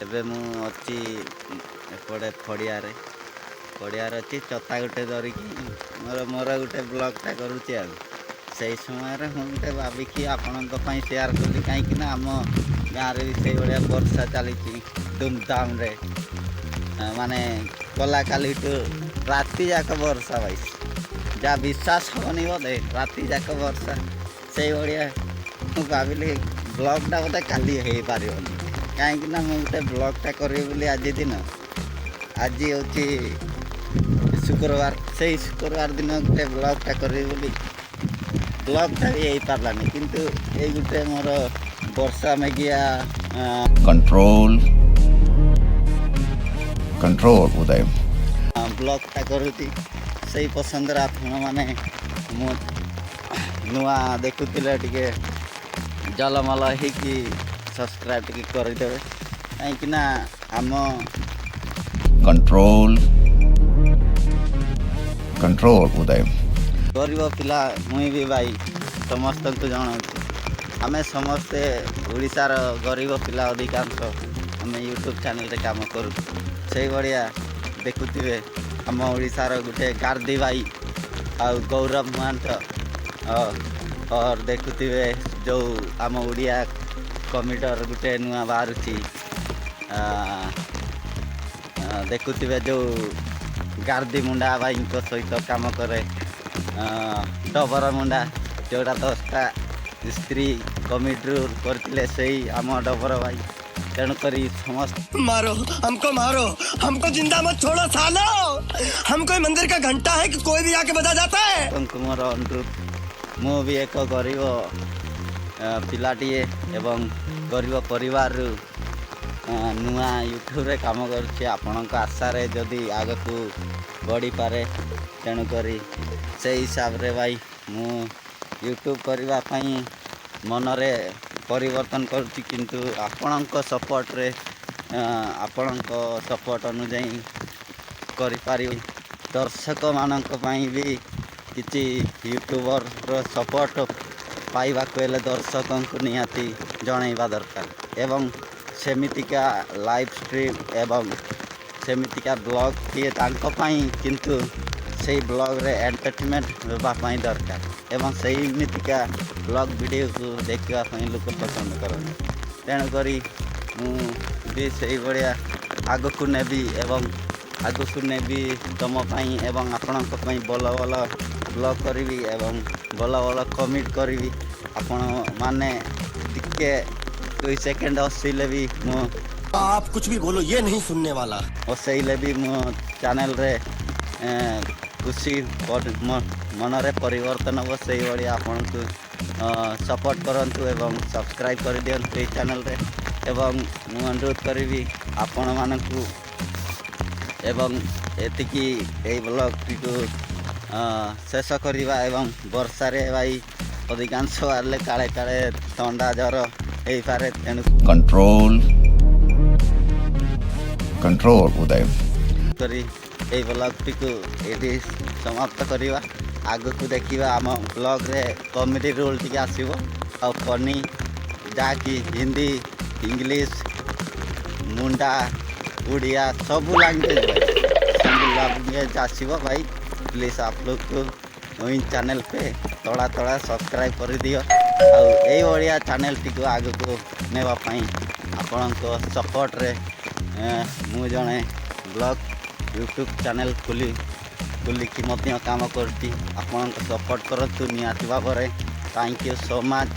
ଏବେ ମୁଁ ଅଛି ଏପଟେ ପଡ଼ିଆରେ। ପଡ଼ିଆରେ ଅଛି, ଛତା ଗୋଟେ ଧରିକି ମୋର ମୋର ଗୋଟେ ବ୍ଲଗ୍ଟା କରୁଛି। ଆଉ ସେଇ ସମୟରେ ମୁଁ ଗୋଟେ ଭାବିକି ଆପଣଙ୍କ ପାଇଁ ସେୟାର କଲି, କାହିଁକି ନା ଆମ ଗାଁରେ ବି ସେଇଭଳିଆ ବର୍ଷା ଚାଲିଛି ଧୁମଧାମରେ। ମାନେ ଗଲା କାଲିଠୁ ରାତି ଯାକ ବର୍ଷା ଭାଇ, ଯାହା ବିଶ୍ୱାସ ହେବନି ବୋଧେ, ରାତି ଯାକ ବର୍ଷା। ସେଇଭଳିଆ ମୁଁ ଭାବିଲି ବ୍ଲଗ୍ଟା ବୋଧେ କାଲି ହେଇପାରିବନି, କାହିଁକି ନା ମୁଁ ଗୋଟେ ବ୍ଲଗ୍ଟା କରିବି ବୋଲି ଆଜି ଦିନ, ଆଜି ହେଉଛି ଶୁକ୍ରବାର, ସେଇ ଶୁକ୍ରବାର ଦିନ ଗୋଟେ ବ୍ଲଗ୍ଟା କରିବି ବୋଲି ବ୍ଲଗ୍ଟା ବି ହେଇପାରିଲାନି। କିନ୍ତୁ ଏଇ ଗୋଟେ ମୋର ବର୍ଷା ମେଘିଆ Control. Control, Uday. ବ୍ଲଗ୍ଟା କରୁଛି। ସେଇ ପସନ୍ଦରେ ଆପଣମାନେ ମୁଁ ନୂଆ ଦେଖୁଥିଲେ ଟିକେ ଜଲମଲ ହେଇକି ସବସ୍କ୍ରାଇବ୍ ଟିକେ କରିଦେବେ, କାହିଁକି ନା ଆମ Control. Control, Uday. ଗରିବ ପିଲା ମୁଇଁ ବି ଭାଇ, ସମସ୍ତଙ୍କୁ ଜଣାଉଛି। ଆମେ ସମସ୍ତେ ଓଡ଼ିଶାର ଗରିବ ପିଲା, ଅଧିକାଂଶ ଆମେ ୟୁଟ୍ୟୁବ୍ ଚ୍ୟାନେଲରେ କାମ କରୁ। ସେଇଭଳିଆ ଦେଖୁଥିବେ ଆମ ଓଡ଼ିଶାର ଗୋଟେ ଗାର୍ଦି ଭାଇ ଆଉ ଗୌରବ ମହାନ୍ତ ଅର୍ ଦେଖୁଥିବେ ଯେଉଁ ଆମ ଓଡ଼ିଆ କମିଡ଼ିର ଗୋଟେ ନୂଆ ବାହାରୁଛି, ଦେଖୁଥିବେ ଯେଉଁ ଗାର୍ଦି ମୁଣ୍ଡା ଭାଇଙ୍କ ସହିତ କାମ କରେ ଡବର ମୁଣ୍ଡା, ଯେଉଁଟା 10ଟା ସ୍ତ୍ରୀ କମିଟିରୁ କରିଥିଲେ, ସେଇ ଆମ ଡବର ଭାଇ। ତେଣୁକରି ସମସ୍ତ मारो हमको, मारो हमको, जिंदा मत छोड़ो सालो। हम कोई मंदिर का घंटा है कि कोई भी आके बजा जाता है? ଙ୍କୁ ମୋର ଅନୁରୋଧ, ମୁଁ ବି ଏକ ଗରିବ ପିଲାଟିଏ ଏବଂ ଗରିବ ପରିବାରରୁ ନୂଆ ୟୁଟ୍ୟୁବରେ କାମ କରୁଛି। ଆପଣଙ୍କ ଆଶାରେ ଯଦି ଆଗକୁ ବଢ଼ିପାରେ, ତେଣୁକରି ସେଇ ହିସାବରେ ଭାଇ ମୁଁ ୟୁଟ୍ୟୁବ୍ କରିବା ପାଇଁ ମନରେ ପରିବର୍ତ୍ତନ କରୁଛି। କିନ୍ତୁ ଆପଣଙ୍କ ସପୋର୍ଟରେ, ଆପଣଙ୍କ ସପୋର୍ଟ ଅନୁଯାୟୀ କରିପାରିବି। ଦର୍ଶକମାନଙ୍କ ପାଇଁ ବି କିଛି ୟୁଟ୍ୟୁବରର ସପୋର୍ଟ ପାଇବାକୁ ହେଲେ ଦର୍ଶକଙ୍କୁ ନିହାତି ଜଣାଇବା ଦରକାର ଏବଂ ସେମିତିକା ଲାଇଭ୍ ଷ୍ଟ୍ରିମ୍ ଏବଂ ସେମିତିକା ବ୍ଲଗ୍ଟିଏ ତାଙ୍କ ପାଇଁ, କିନ୍ତୁ ସେଇ ବ୍ଲଗ୍ରେ ଏଣ୍ଟରଟେନମେଣ୍ଟ ହେବା ପାଇଁ ଦରକାର ଏବଂ ସେଇମିତିକା ବ୍ଲଗ୍ ଭିଡ଼ିଓକୁ ଦେଖିବା ପାଇଁ ଲୋକ ପସନ୍ଦ କରନ୍ତି। ତେଣୁକରି ମୁଁ ବି ସେଇଭଳିଆ ଆଗକୁ ନେବି ଏବଂ ଆଗକୁ ନେବି ତୁମ ପାଇଁ ଏବଂ ଆପଣଙ୍କ ପାଇଁ ଭଲ ଭଲ ବ୍ଲଗ୍ କରିବି ଏବଂ ଭଲ ଭଲ କମେଣ୍ଟ କରିବି। ଆପଣମାନେ ଟିକେ 2 ସେକେଣ୍ଡ ହସିଲେ ବି ମୁଁ आप कुछ भी बोलो, ये नहीं सुनने वाला। ହସେଇଲେ ବି ମୋ ଚ୍ୟାନେଲରେ ଖୁସି ମନରେ ପରିବର୍ତ୍ତନ ହେବ। ସେଇଭଳି ଆପଣଙ୍କୁ ସପୋର୍ଟ କରନ୍ତୁ ଏବଂ ସବସ୍କ୍ରାଇବ୍ କରିଦିଅନ୍ତୁ ଏଇ ଚ୍ୟାନେଲରେ ଏବଂ ମୁଁ ଅନୁରୋଧ କରିବି ଆପଣମାନଙ୍କୁ ଏବଂ ଏତିକି ଏଇ ବ୍ଲଗ୍ଟିକୁ ଶେଷ କରିବା। ଏବଂ ବର୍ଷାରେ ଭାଇ ଅଧିକାଂଶ ବାହାରିଲେ କାଳେ କାଳେ ଥଣ୍ଡା ଜ୍ୱର ହେଇପାରେ, ତେଣୁ Control. Control, Uday. କରି ଏଇ ବ୍ଲଗ୍ଟିକୁ ଏଇଠି ସମାପ୍ତ କରିବା। ଆଗକୁ ଦେଖିବା ଆମ ବ୍ଲଗ୍ରେ କମେଡ଼ି ରୋଲ୍ ଟିକେ ଆସିବ ଆଉ ଫନି, ଯାହାକି ହିନ୍ଦୀ, ଇଂଲିଶ, ମୁଣ୍ଡା, ଓଡ଼ିଆ ସବୁ ଲାଙ୍ଗୁଏଜ୍ ଭାଇ, ସବୁ ଲାଙ୍ଗୁଏଜ୍ ଆସିବ ଭାଇ। ପ୍ଲିଜ୍ आप लोग को वही ଚ୍ୟାନେଲ୍ पे थोड़ा थोड़ा ସବସ୍କ୍ରାଇବ୍ କରିଦିଅ ଆଉ ଏଇଭଳିଆ ଚ୍ୟାନେଲ୍ଟିକୁ ଆଗକୁ ନେବା ପାଇଁ ଆପଣଙ୍କ ସପୋର୍ଟରେ ମୁଁ ଜଣେ ବ୍ଲଗ୍ ୟୁଟ୍ୟୁବ୍ ଚ୍ୟାନେଲ୍ ଖୋଲିକି ମଧ୍ୟ କାମ କରୁଛି। ଆପଣଙ୍କ ସପୋର୍ଟ କରନ୍ତୁ ନିହାତି ଭାବରେ। Thank you so much.